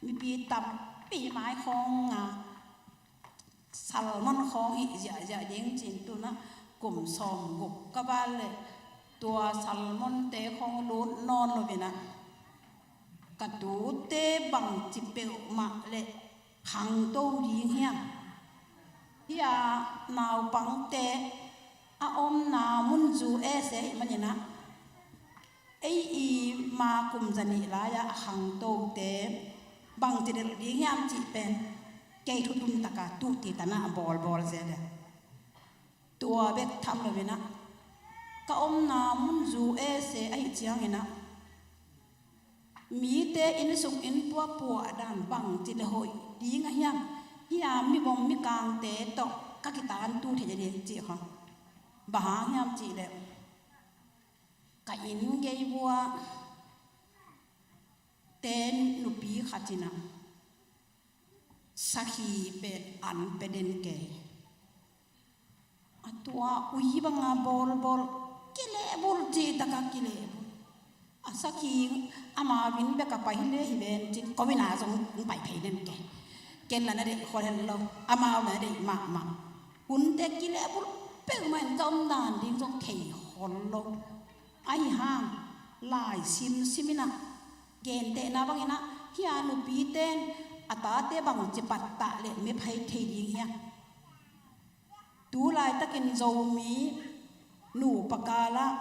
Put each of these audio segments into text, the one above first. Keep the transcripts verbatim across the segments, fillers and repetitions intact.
mipi tampi mai khawng a, salmon khawng hih ziahziah ding cin tunah kum sawm guk ka val leh tua salmonte khawng lut nawn loinah ka tute bangci peuhmah leh khangto ding hiam? Hih a naupangte a omna mun zu ese ih maninah ei i ma kum zanih lai-ah a khangtote bangci delh ding hiam cih pen kei thutum taka tuhti tanah a bawlbawl zel e. Tua bek tham loinah ka omna mun zu ese ahih cianginah mite innsung innpuak puah dan bangci le hoih ding a hiam? Hih a mibom mikangte tawh ka kitantu thei a ding cih kha. Bang hang hiam cihleh ka inn gei vua ten nupi khatinah sakhi pen an pe den kei. A tua ui banga bawlbawl kilehbulh cihtaka kilehbulh. A sakhi amau inn beka pai hi le hi ven cin ko inn ah zong hong pai phei den kei. Ken la na deih khol hen lo, amau la na deih mahmah. Hunte kilehbulh peuhmah in ka omdan ding zong thei khol lo. Ahi hang lai simsim inah gentehna banginah hih a nupite in a tate bangci pattah leh mephai thei ding hiam? Tu laitakin Zomi nupa kalah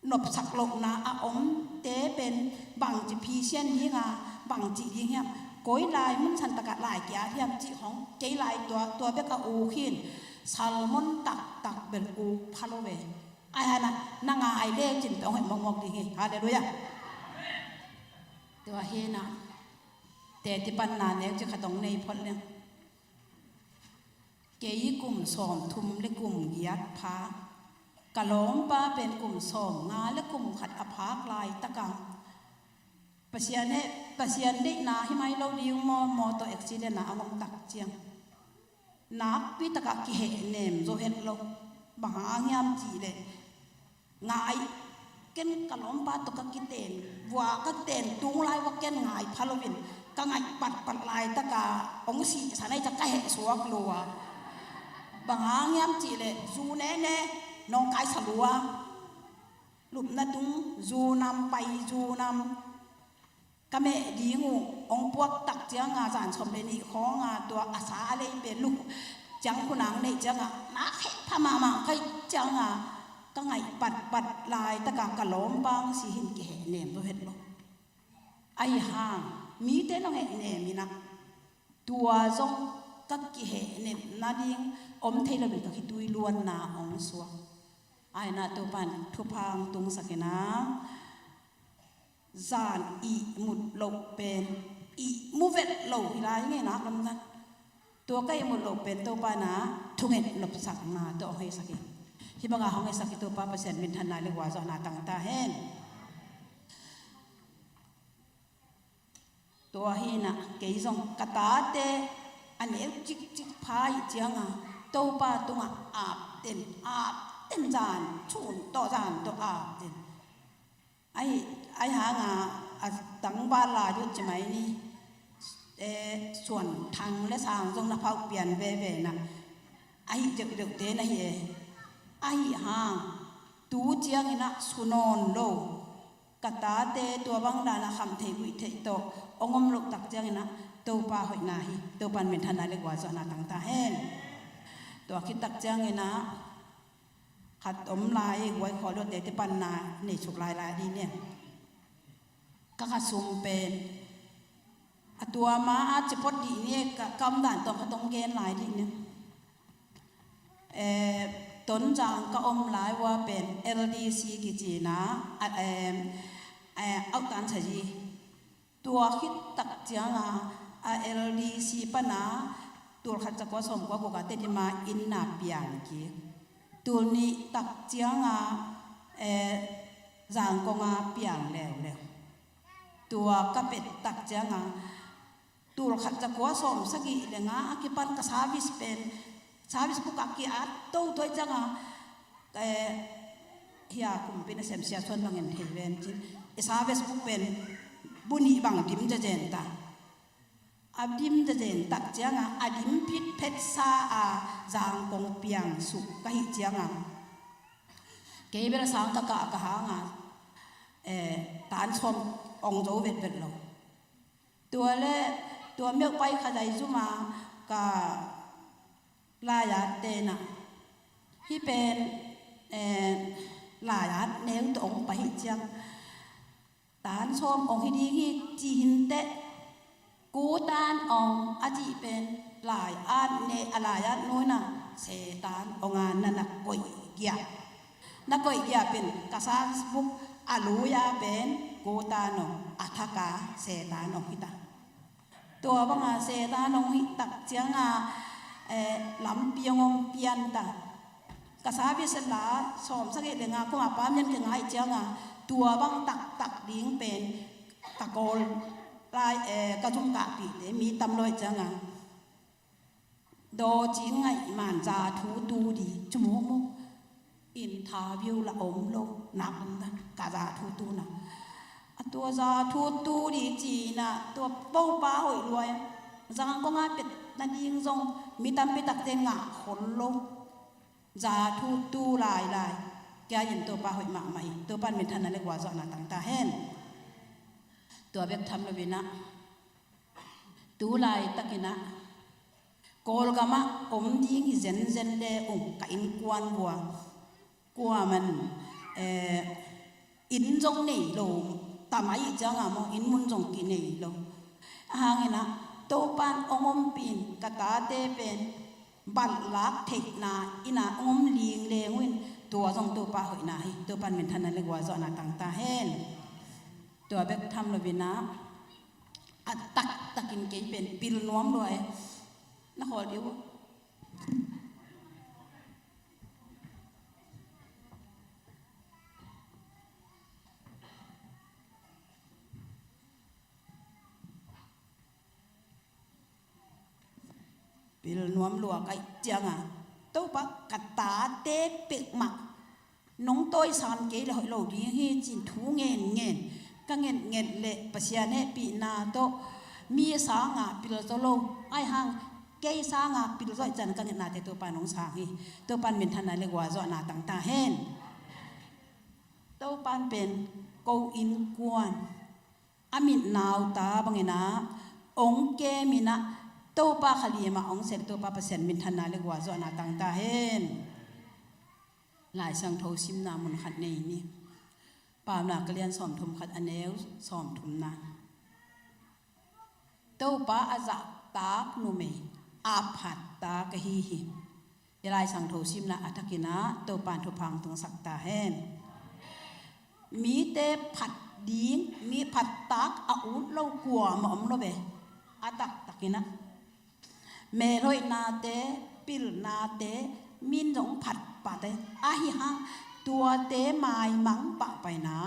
nopsak lohna a omte pen bangci phisian dinga bangci ding hiam? Koi lai mun santakah lai kia hiam cih hong kei lai tua, tua beka uk hin salmon taktak bel uk pha lo ve. Ai hana na ngai le cin pe hong heh mawkmawk ding hi. Halleluiah. Tua hinah teti panna nek ci khat hong nei phot leng. Kei kum sawmthum le kum giat pha, ka lawmpa pen kum sawmnga le kum khat a phak laitaka Pasian he, Pasian deihna hi mai lo ding maw, mawtaw accident ah a ngom tak ciang nakpi takah kihehnem zo het lo. Bang hang hiam cihleh ngai, ken ka lawmpa tawh ka kiten vua, ka kiten tung lai vua ken ngai pha loin ka ngaih patpat laitaka hong sihsan ahi ciah ka heh suak lua. Bang hang hiam cihleh zu nene nawngkaisa lua. Lupna tung zu nam, pai zu nam. Ka meh ding uh hong puak tak cianga zan sawm le nih khawnga tua a sa a lei pen luk ciang khunang neih cianga nak heh pha mahmah ka hih cianga ka ngaih patpat laitaka ka lawmpa hong si hin kihehnem zo het lo. Ahi hang mite nong hehnem inah tua zong ka kihehnem nading om thei loin ka khitui luanna hong suak. Aina Topan thupha hong tungsak inah zan ihmut loh pen ihmu vet lo hi lai ngei nak lamdan. Tua ka ihmut loh pen Topa na thunget nopsakna tawh hong heisak hi. Hih banga hong heisak hi Topa Pasian minthanna le gualzawhna tangta hen. Tua hinah kei zong ka tate a neu cikcik pha ih cianga Topa tungah apten apten zan chun tawh zan tawh apten. Ahi, ahi hanga a tangval lai uh ci mai ni. Eh, suan thang le sang zong na phauh pian veve na. Ahi deuhdeuhte na hi e. Ahi hang tu cianginah su nawn lo. Ka tate tua bang dana kham thei guih thei tawh hong om loh tak cianginah Topa hoihna hi. Topan minthanna le gualzawhna tangta hen. Tua khit tak cianginah khat om lai, guai khawh luatte te panna nei suk lai lai dih nia. Ka kha sum pen a tua ma a ci phot dih nia, ka, ka om dan tawh khat hong gen lai dih nia. Eh, Tonzang ka om lai ua pen L D C kicina a, eh, eh, autan saji. Tua khit tak cianga a L D C pana tul khat zakua sawmkua guka Tedim a inn na piang kik. Tul nih tak cianga, eh, Zangkong a piang leuleu. Tua ka pet tak cianga tul khat zakua sawmsagih le nga a kipan ka service pen service book a ki-at toto ih cianga, eh, hia kumpi nasem sia suan bangin thei ven cin i service book pen Pu nih bang dim zezen ta. A dim zezen tak cianga a dim phitphetsa a Zangkong piangsuk ka hih cianga kei bel sang ka kah ka hanga, eh, tan sawm ong zo vetvet lo. Tua le tua meuh pai kha zai zuma ka laiat tena hih pen, eh, laiat neu tawh ong pai hih ciang tan sawm ong hi ding hi ci hinteh, ku tan ong a cih pen laiat ne a laiat nuna Setan ong a na na koih giah, na koih giah pen ka sasbuk a lui-a pen ku tan ong a thaka Setan ong hita. Tua banga Setan ong hih tak cianga, eh, lampi ong om pian ta. Ka service la sawm sagih le nga kuma pa mian ke ngai cianga tua bang taktak ding pen ka kawl lai, eh, ka zum kahpihte mi tam lo cianga daw cing ngaih man za thu tu di cu mukmuk. Interview la om lo nak om dan ka za thu tu na. A tua za thu tu di ci na tua Topa hoih luai. Zangkong a pet nading zong mi tampi takte ngah khol lo. Za thu tu lailai. Kia in Topa hoih mahmah hi. Topa in minthanna le gualzawhna tang ta hen. Tua bek tham lo vinah tu laitakinah Kawlgamah om ding hi zenzen le ung ka innkuan vua kuaman, eh, inn zong nei lo. Tamai cianga maw inn mun zong kinei lo. Ahanginah Topan ong ompin ka tate pen balhlak theihna ina ong om lingleng uin tua zong Topa hoihna hi. Topan minthanna le gualzawhna tangta hen. Tua bek tham lovinah a taktakin kei pen pil nuam lua e. Na khawl dih uh. Pil nuam lua kaih cianga Topa ka tate pekmah nong tawisam kei le hoih lo ding hi cin thu ngen ngen ka nget nget le Pasian hehpihna tawh mi sanga pil zo lo. Ai hang kei sanga pil zo ih can ka ngetnate Topa nong sang hi. Topan minthanna le gualzawhna tangta hen. Topan pen ko innkuan a mitnauta banginah ong keminah Topa khalimah ong sep Topa Pasian minthanna le gualzawhna tangta hen. Lai Siangtho simna mun khat nei ni. Paunak a lian sawmthum khat a neu sawmthumna. Topa a zahtak numei a phattak ahi hi. I Lai Siangtho simna a thakinah Topan thupha tungsak ta hen. Mite phat ding mi phattak a ut lo kuamah om lo ve. A taktakinah melhoihnate, pilnate, min zong phatpate ahi hang tuate maimang pahpaina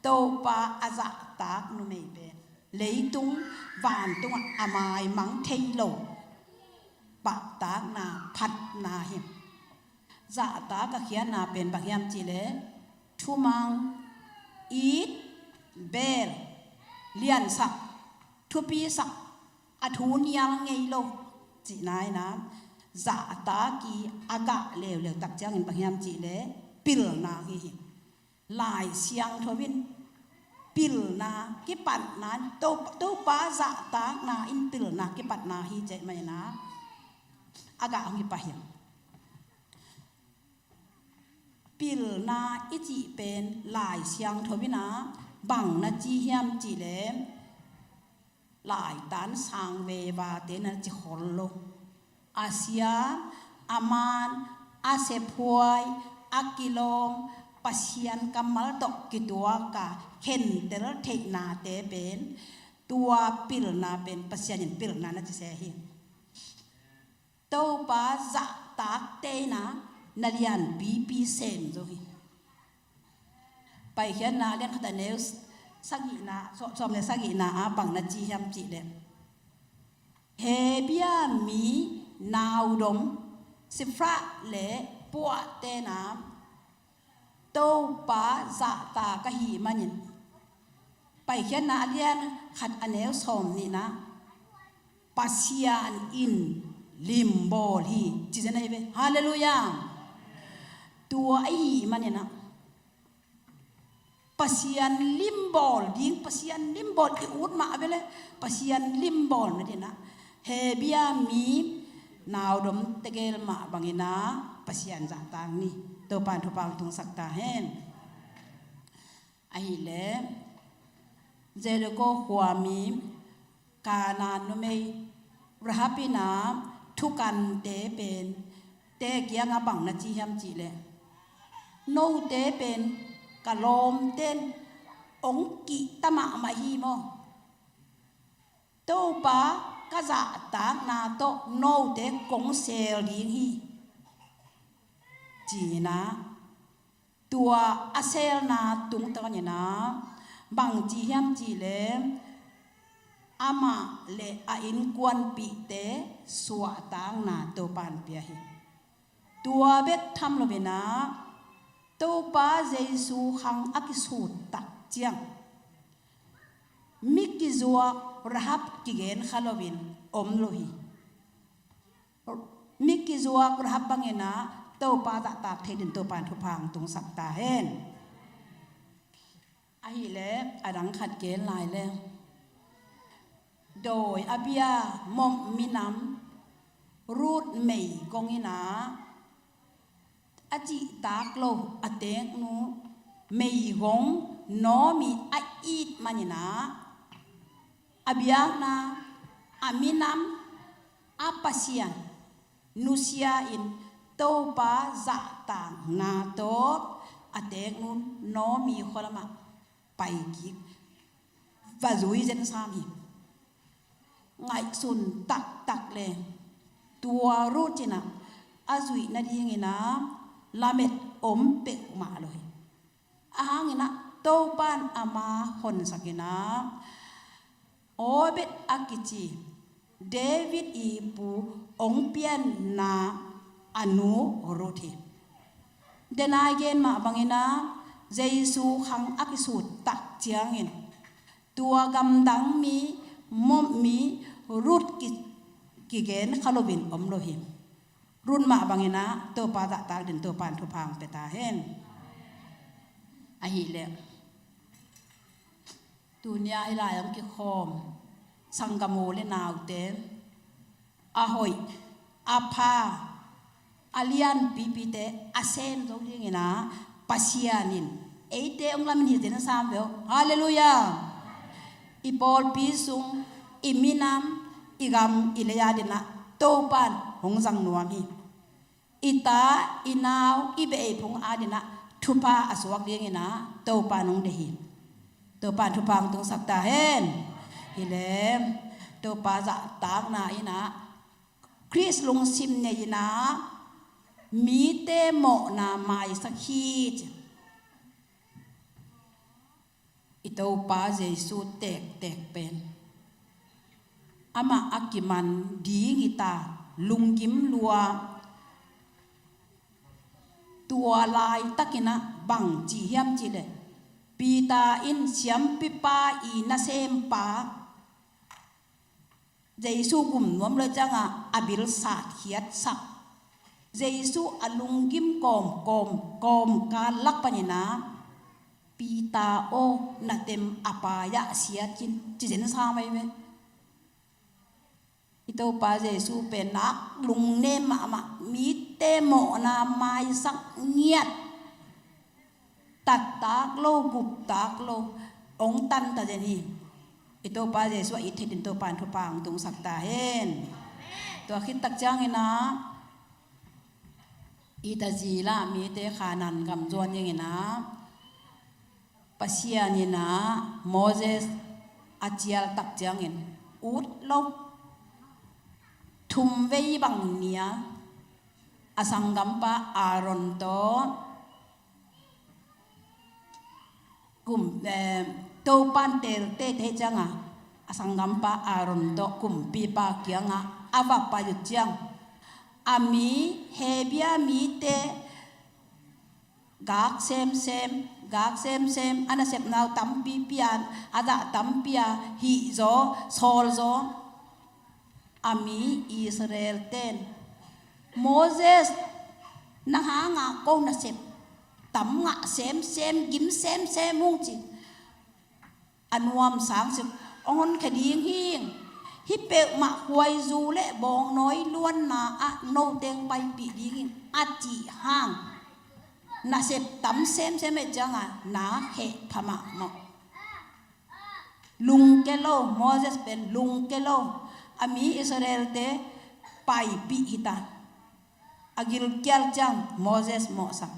Topa a zahtak numei pen leitung vantungah a maimang thei lo pahtakna phatna hi. Zahtak a khiatna pen bang hiam cihleh thumang, it, beel, liansak, thupisak, a thu nial ngei lo cihna inah zahtak i a gah leuleu tak ciangin bang hiam cihleh pilna hi hi. Lai Siangtho in pilna kipatna in To- Topa zahtakna in pilna kipatna hi ceh mah inah a gah hong hi pah hi. Pilna i cih pen Lai Siangtho inah bang na ci hiam cihleh laitan sang vevate na ci khol lo. A siam, a man, a sephuai, a kilawm, Pasian kammal tawh kituaka khentel theihnate pen tua pilna pen Pasian in pilna na ci se hi. Topa zahtakte inah na lianpipi sem zo hi. Paikhiatna lian khat a neu sagihna, sawm le sagihna ah bang na ci hiam cihleh Hebia mi naudom Sifrah le Puah tenah Topa zahtak ahih manin Paikhiatna a lian khat a neu sawm nihna, Pasian in limbawl hi, ci zen ahi ve. Halleluiah. Tua ahi maninah Pasian limbawl ding, Pasian limbawl i ut mah a vele, Pasian limbawl nadinah Hebia mi naudom tegel mah banginah Pasian zahtak ni. Topan thupha tungsak ta hen. Ahileh Jericho khuami Kanaan numei Rahab inah thukante pen te kiangah bang na ci hiam cihleh, note pen ka lawmten ong kihta mahmah hi maw? Topa ka zahtakna tawh note kong sel ding hi, ci-inah tua a selna tungtawn inah bangci hiam cihleh amah le a innkuanpihte suahtakna Topan pia hi. Tua bek tham loinah Topa Jesu khang a kisut tak ciang mi kizuak Rahab kigen kha loin om lo hi. Mi kizuak Rahab banginah Topa zahtak thei din Topan thupha tungsak ta hen. Ahileh a dang khat gen lai le, dawi a bia Moab minam Ruth meigong inah a cihtak lo a teknu meigong Naomi a it maninah a biakna a minam a Pasian nusia-in Topa zahtakna tawh a teknu Naomi khualamah paikik va zui zen sam hi. Ngaihsun taktak le tua Ruth inah a zuih nadinginah lamet om peuhmah lo hi. Ahanginah Topan ama honsakinah Obed a kici David i pu ong pianna a nu Ruth hi. Denai gen mah banginah Jesu khang a kisut tak ciangin tua gamdang mi Moab mi Ruth ki, kigen kha loin om lo hi. Ruth mah banginah Topa zahtak din Topan thupha pia ta hen. Ahileh tunia hih lai-ah kikhawm sanggam u le naute, a hoih, a pha, a lianpipite a sem zo dinginah Pasian in eite ong lamin hi zen sam veu. Halleluiah. I pawlpi sung, i minam, i gam, i lei adinah Topan hong zang nuam hi. I ta, i nau, i beihei phung adinah thupha a suak dinginah Topa nong deih hi. Topa thupha hong tungsak ta hen. Hileh Topa zahtakna inah Khrist lungsim nei inah mite mawhna maisak hi ci. I Topa Jesu tektek pen amah a kiman ding hi ta, lunggim lua. Tua laitakinah bang ci hiam cihleh Peter in siampipa i nasempa Jesu gum nuam lo ciangah a bil sat khiatsak. Jesu a lunggim kawmkawm kawmkal lak paninah Peter aw, na tem a pai-ah siat cin ci zen sam ahi ve. I Topa Jesu pen nak lungnem mahmah, mite mawhna maisak ngiat. Tattak lo, guptak lo, ong tanta zen hi. I Topa Jesu a it thei din Topa in thupha ong tungsak ta hen. Tua khittak cianginah i tazila mite Kanaan gam zuan dinginah Pasian inah Moses a cialtak ciangin ut lo, thumvei bang nia a sanggampa Aaron tawh kum, eh, Topan telte thei cianga a sanggampa Aaron tawh kumpipa kianga a va pai uh ciang a mi Hebia mite Gak semsem, gak semsem, a nasepna uh tampi pian, a zah tampi a hih zaw, sawl zaw. A mi Israel ten, "Moses, nang hangah ko nasep tam ngah semsem, gim semsem ung," ci. A nuam sang sik, "Hong honkhia ding hi ing. Hih peuhmah khuaizu le bawngnawi luanna ah noteng paipih ding hi ing," a cih hang, nasep tam semsem ahih ciangah na khehpha mahmah. Lungke lo, Moses pen lungke lo. A mi Israel-te paipih hi ta. A gilkial ciang Moses mawhsak.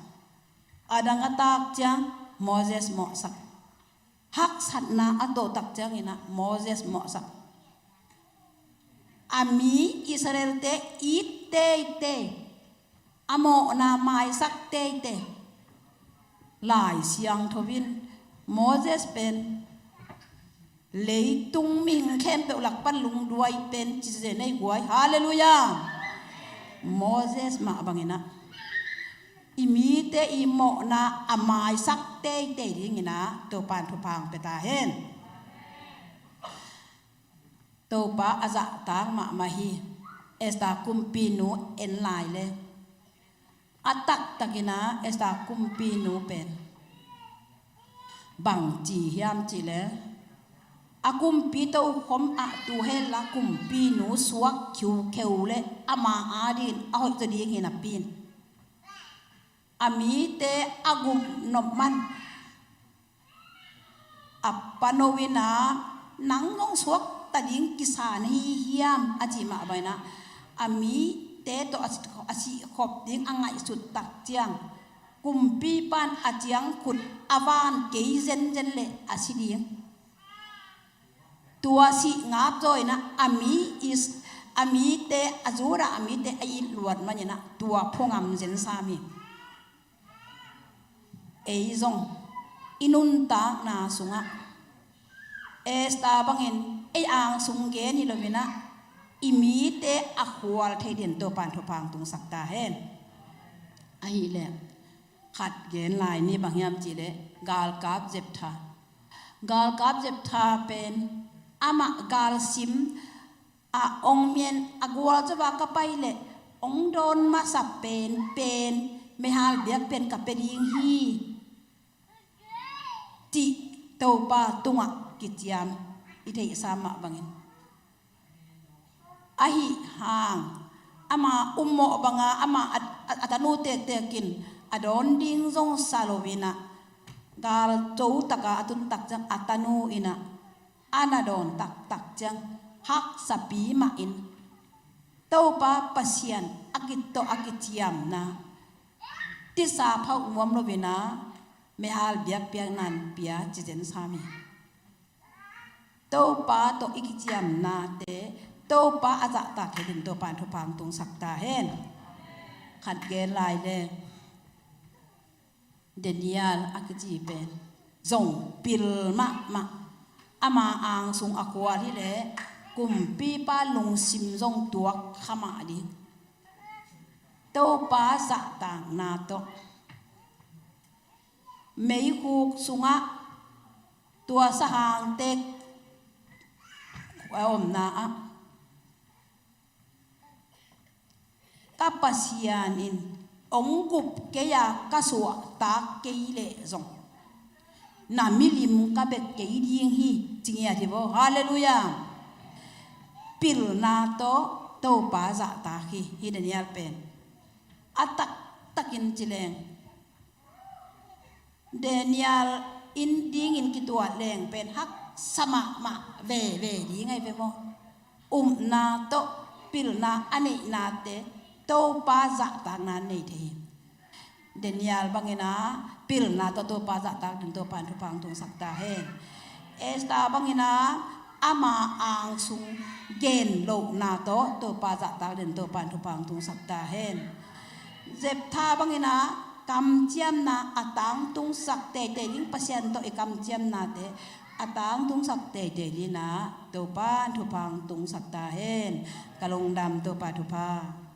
A dang a tak ciang Moses mawhsak. Haksatna a tuahtak ciangin ah Moses mawhsak. A mi Israel-te it teitei, a mawhna maisak teitei. Lai Siangtho in Moses pen leitung mihing khempeuh lak pan lungduai pen ci zen ei guai. Halleluiah. Moses mah bangin ah i mite i mawhna a maisak teitei dingin ah Topan thupha hong pia ta hen. Topa a zahtak mahmah hi. Esther kumpinu en lai le, a taktakin ah Esther kumpinu pen bangci hiam cih le, a kumpi tokhom ah tu hel a kumpinu suak khiukheu le ama adingin a hoih zaw ding hi napi-in, a mite a gum nop man a pano in ah, "Nang zong suakta ding kisa na hi hiam?" a cih mah bangin ah, a mite tawh a si, a sihkhop ding a ngaihsut tak ciang, kumpipa in a ciangkhut a van kei zenzen leh a si ding. Tua sih ngap zaw in ah, a mi Is, a mite, a Judah a mite a it luat manin ah tua phuangam zen sam hi. Ei zong i nuntakna sungah Esther bangin ei angsung gen hi lo-in ah, i mite a khual thei dingin Topan thupha hong tungsak ta hen. Ahih leh khat gen lai ni, bang hiam cih leh galkap Jephthah. Galkap Jephthah pen amah galsim a ong mian a gual zaw a ka pai leh ong dawn masa penpen meihal biakpiak ka pia ding hi, cih Topa tungah kiciam i theihsa mah bangin. Ahih hang ama ummawh banga ama a, a, a tanu tektek in a dawn ding zong sa lo-in ah, galto taka a tun tak ciang a tanu in ah a na dawn taktak ciang haksapi mah in, Topa Pasian a kittawh a kiciamna tisa phauh nuam lo-in ah meihal biakpiakna in pia ci zen sam hi. Topa tawh i kiciamnate Topa a zahtak thei dingin Topa in thupha hong tungsak ta hen. Khat gen lai le, Daniel a kici pen zong pil mahmah. Ama angsung a khual hi leh kumpipa lungsim zong tuak kha mah ding. Topa zahtakna tawh meikhuk sungah tua sahangte a omna ah, ka Pasian in hong gup kei a, ka suahtak kei leh zong na milim ka bek kei ding hi, ci ngiat hi vo. Halleluiah. Pilna tawh Topa zahtak hi, hi Daniel pen. A taktakin ci leng, Daniel in dingin kituat leng pen haksa mahmah veve ding ahi ve maw? Upna tawh pilna a neihnate Topa zahtakna nei thei hi. Daniel bangin ah pilna tawh Topa zahtak dingin Topa in thupha hong tungsak ta hen. Esther bangin ah ama angsung genlohna tawh Topa zahtak dingin Topa in thupha hong tungsak ta hen. Jephthah bangin ah kamciamna a tangtungsak teitei ding, Pasian tawh i kamciamnate a tangtungsak teitei dingin ah Topa in thupha hong tungsak ta hen. Ka lungdam, Topa thupha.